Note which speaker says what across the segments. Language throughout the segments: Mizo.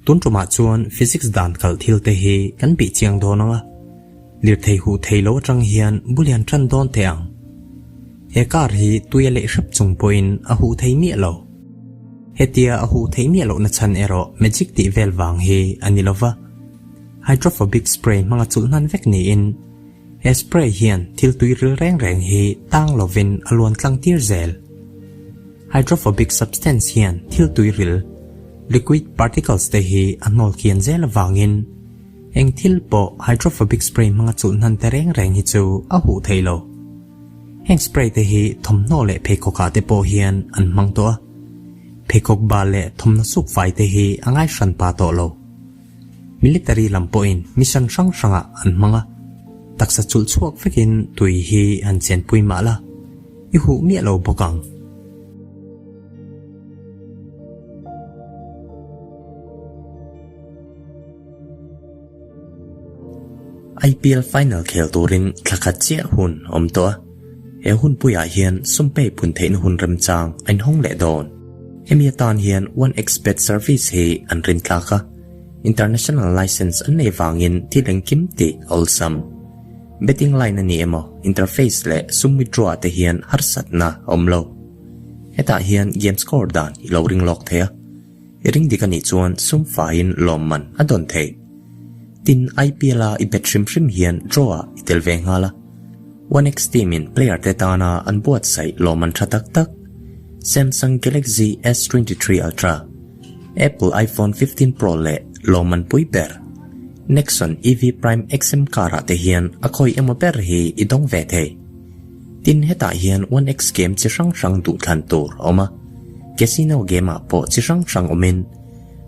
Speaker 1: Tun tumah chuan physics dan kalh thil te hi kan bih chiang dawn ang a, lirthei huh thei lo atang hian bul hian tan dawn teh ang. He car hi tui a leh hrep chung pawhin a huh thei miah lo. Hetia a huh theih miah lohna chhan erawh magic tih vel vang hi a ni lova, hydrophobic spray hmanga chulh hnan vek niin he spray hian thil tui ril reng reng hi tang lovin a luan tlang tir zel. Hydrophobic substance hian thil tui ril, liquid particles te hi a hnawl kian zel avangin eng thil pawh hydrophobic spray hmanga chulh hnan te reng reng hi chu a huh thei lo. Heng spray te hi thawmhnaw leh pheikhawk ah te pawh hian an hmang tawh a, pheikhawk bal leh thawmhnaw suk fai te hi a ngai hran pa tawh lo. Military lam pawhin mission hrang hrangah an hmang a, taksa chulh chhuak vekin tui hi han chenpui mah la, i huh miah lo bawk ang. IPL final khel turin thla khat chiah hun a awm tawh a, he hunpuiah hian sum pay pun theihna hun remchang a inhawng leh dawn. Hemi atan hian One Xbet service hi an rin tlak a, international license an nei vangin thil engkim tih a awlsam. Betting line a ni emaw, interface leh sum withdraw ah te hian harsatna a awm lo. Hetah hian game score dan i lo ring lawk thei a. I ring dik a nih chuan sum faiin lawmman a dawn thei. Tin, IPL a i bet hrim hrim hian draw ah i tel ve nghal a. One X team in player te tana an buatsaih lawmman tha tak tak, Samsung Galaxy S23 Ultra, Apple iPhone 15 Pro leh lawmman pui ber, Nexon EV Prime XM car ah te hian a khawi emaw ber hi i dawng ve thei. Tin, hetah hian One X game chi hrang hrang duhthlan tur a awm a. Casino game ah pawh chi hrang hrang awmin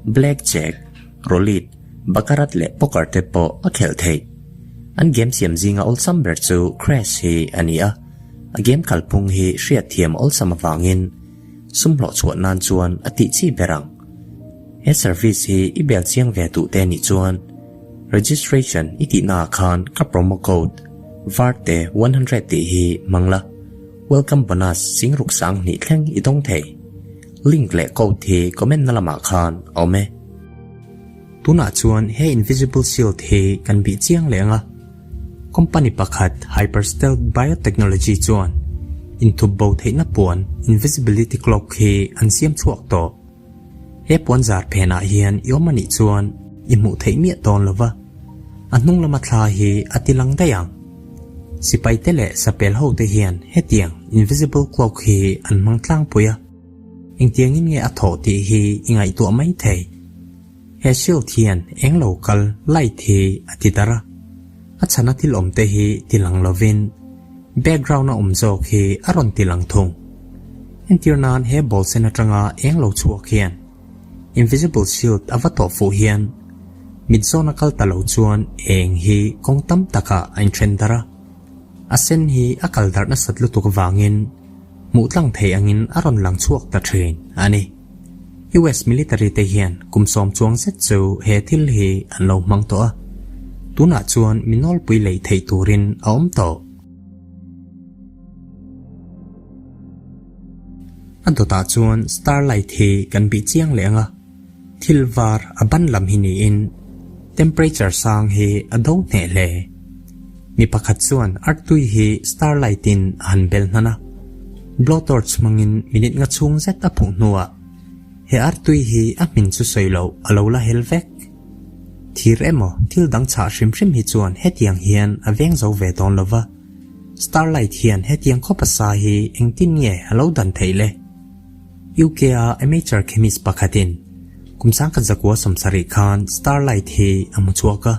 Speaker 1: Black Jack, Roulette, Baccarat leh Poker te pawh a khelh theih. An game siam zinga awlsam ber chu Crash hi a ni a, a game kalphung hi hriatthiam awlsam avangin sum hlawh chhuah nan chuan a tih chi ber ang. He service hi i bel chiang ve duh te nih chuan registration i tihna ah khan ka promo code varte 100 tih hi hmang la. Welcome bonus singruk sang hnih thleng i dawng thei. Link leh code hi comment na lamah khan a awm e. Tunah chuan he invisible shield hi kan bih chiang leh ang a. Company pakhat Hyperstealth Biotechnology chuan inthup bo theihna puan invisibility cloak hi an siam chhuak tawh. He puan zar phenah hian i awm a nih chuan i hmuh theih miah dawn lo va, a hnung lama thla hi a ti lang daih ang. Sipai te leh sapel ho te hian hetiang invisible cloak hi an hmang tlangpui a, engtiangin nge a thawh tih hi i ngaihtuah mai thei. He shield hian eng lo kal light hi a ti darh a, a chhana thil awm te hi ti lang lovin background a awm zawk hi a rawn ti lang thung. Entir nan he ball sen atanga eng lo chhuak hian invisible shield a va tawh fuh hian mit zawn a kal ta lo chuan eng hi kawng tam takah a inthen darh a, a sen hi a kal darh nasat lutuk avangin hmuh tlang thei angin a rawn lang chhuak ta thin a ni. US military te hian kum sawm chuang zet chu he thil hi an lo hmang tawh a, tunah chuan mi nawlpui lei theih turin a awm tawh. A dawtah chuan starlight hi kan bih chiang leh ang a, thil var a ban lam hi niin temperature sang hi a do hneh hle. Mi pakhat chuan artui hi starlight in a han bel hnan a, blowtorch hmangin minute nga chhung zet a phuh hnuah he artui hi a hmin chu sawi loh a lo la hel vek. Thir emaw thil dang chhah hrim hrim hi chuan hetiang hian a veng zo ve dawn lo va, starlight hian hetiang khawpa sa hi engtin nge a lo dan theih le? UK a amateur chemist pakhatin kum sangkhat zakua 70 khan starlight hi a hmu chhuak a,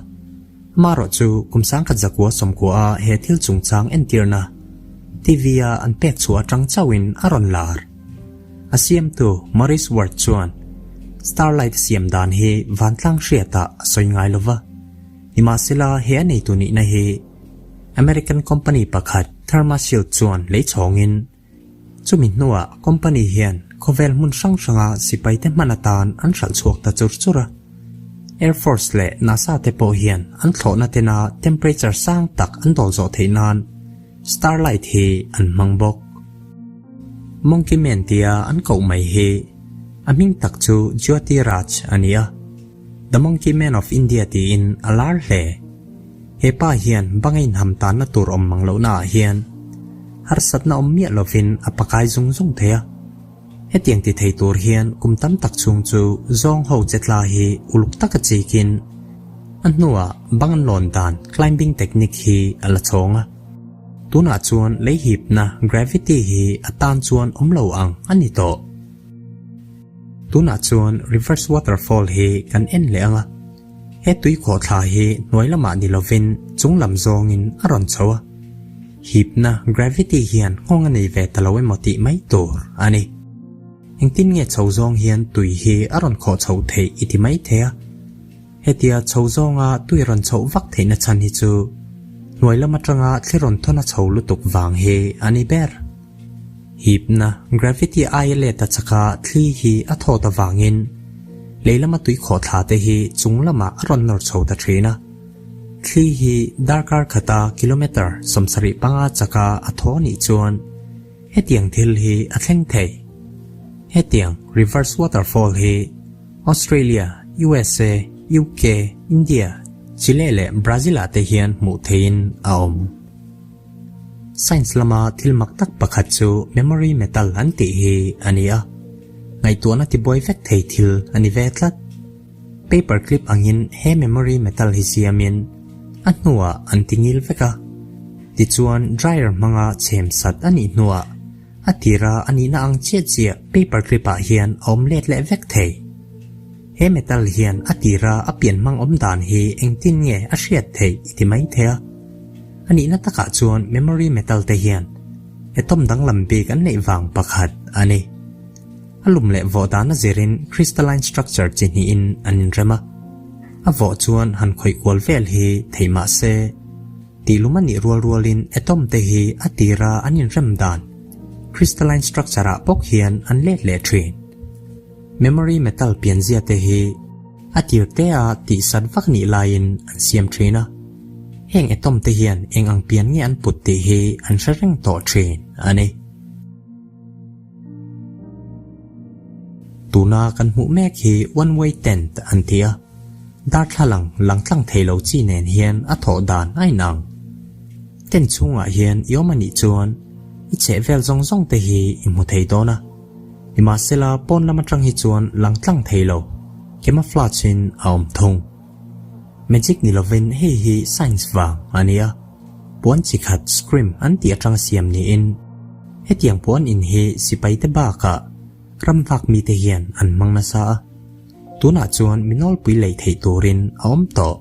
Speaker 1: Amaherawh chu kum sangkhat zakua sawmkua a he thil chungchang entirna TV a an pek chhuah atang chauhin a rawn lar. A siamtu Maurice Ward chuan Starlight a siam dan hi vantlang hriatah a sawi ngai lova, nimahsela he a neitu nihna hi American company pakhat Thermashield chuan lei chhawngin Chumi hnuah company hian khawvel hmun hrang hranga sipaite hman atan an hralh chhuak ta chur chur a. Air Force leh NASA te pawh hian an thlawhna tena temperature sang tak an dawl zawh theih nan Starlight hi an hmang bawk. Monkey Man tia an koh mai hi a hming tak chu Jyoti Raj a ni a. The Monkey Man of India tiin a lar hle. He pa hian bang a inham tanna tur awm mang lohnaah hian harsatna awm miah lovin a pakai zung zung thei a. Hetiang ti thei tur hian kum tam tak chhung chu zawng ho che tla hi uluk taka chikin a hnuah bang an lawn dan climbing technique hi a la chhawng a. Tunah chuan lei hipna gravity hi a tan chuan awm lo ang a ni tawh. Tunah chuan reverse waterfall hi kan en leh ang a, he tui khawhthla hi hnuai lamah ni lovin chung lam zawngin a rawn chho a, hipna gravity hian nghawng a nei ve ta lo emaw tih mai tur a ni. Engtin nge chho zawng hian tui hi a rawn khawh chhoh theih i ti mai thei a? Hetia chho zawnga tui rawn chhoh vak theihna chhan hi chu hnuai lam atanga thli rawn thawn a chho lutuk vang hi a ni ber. Hipna, gravity, aia let a chaka thli hi a thawt avangin lei lama tui khawh thla te hi chung lamah a rawn nawr chho ta thin a. Thli hi darkar khata kilometre 75 chaka a thaw nih chuan hetiang thil hi a thleng thei. Hetiang reverse waterfall hi Australia, usa, UK, India, Chile leh Brazil-ah te hian hmuh theihin a awm. Science lama thil mak tak pakhat chu memory metal an tih hi a ni a, ngaihtuahna tibuai vek thei thil a ni ve tlat. Paper clip angin he memory metal hi siamin a hnuah an ti ngil vek a, tichuan dryer hmanga chhem sat a nih hnuah A tira a nihna ang chiah chiah paper clip ah hian a awm let leh vek thei. He metal hian a tira a pian hmang awm dan hi engtin nge a hriat theih i ti mai thei a. A nihna takah chuan memory metal te hian atom danglam bik an neih vang pakhat a ni. A lum leh vawh dan a zirin crystalline structure chi hnihin an inrem a. A vawh chuan han khawih kual vel hi theih mah se, Tihlum a nih rual rualin atom te hi a tira an inrem dan crystalline structure ah bawk hian an let leh thin. Memory metal pianzia te hi a tir te a tihsat vak nih laiin an siam thin a, heng atom te hian eng ang pian nge an put tih hi an hre reng tawh thin a ni. Tuna kan hmuh mek hi one way tent an ti a. Darthlalang lang tlang thei lo chi nen hian a thawh dan a inang. Tent chhungah hian i awm a nih chuan i chheh vel zawng zawng te hi i hmu thei dawn a. Nimahsela pawn lam atang hi chuan lang tlang thei lo, camouflage in a awm thung. Magic ni lovin hei hi science vang a nia. Puan chi khat scrim an tih atang siam niin hetiang puan in hi sipai te bakah ram vak mite hian an hmang nasa a. Tunah chuan mi nawlpui lei theih turin a awm tawh.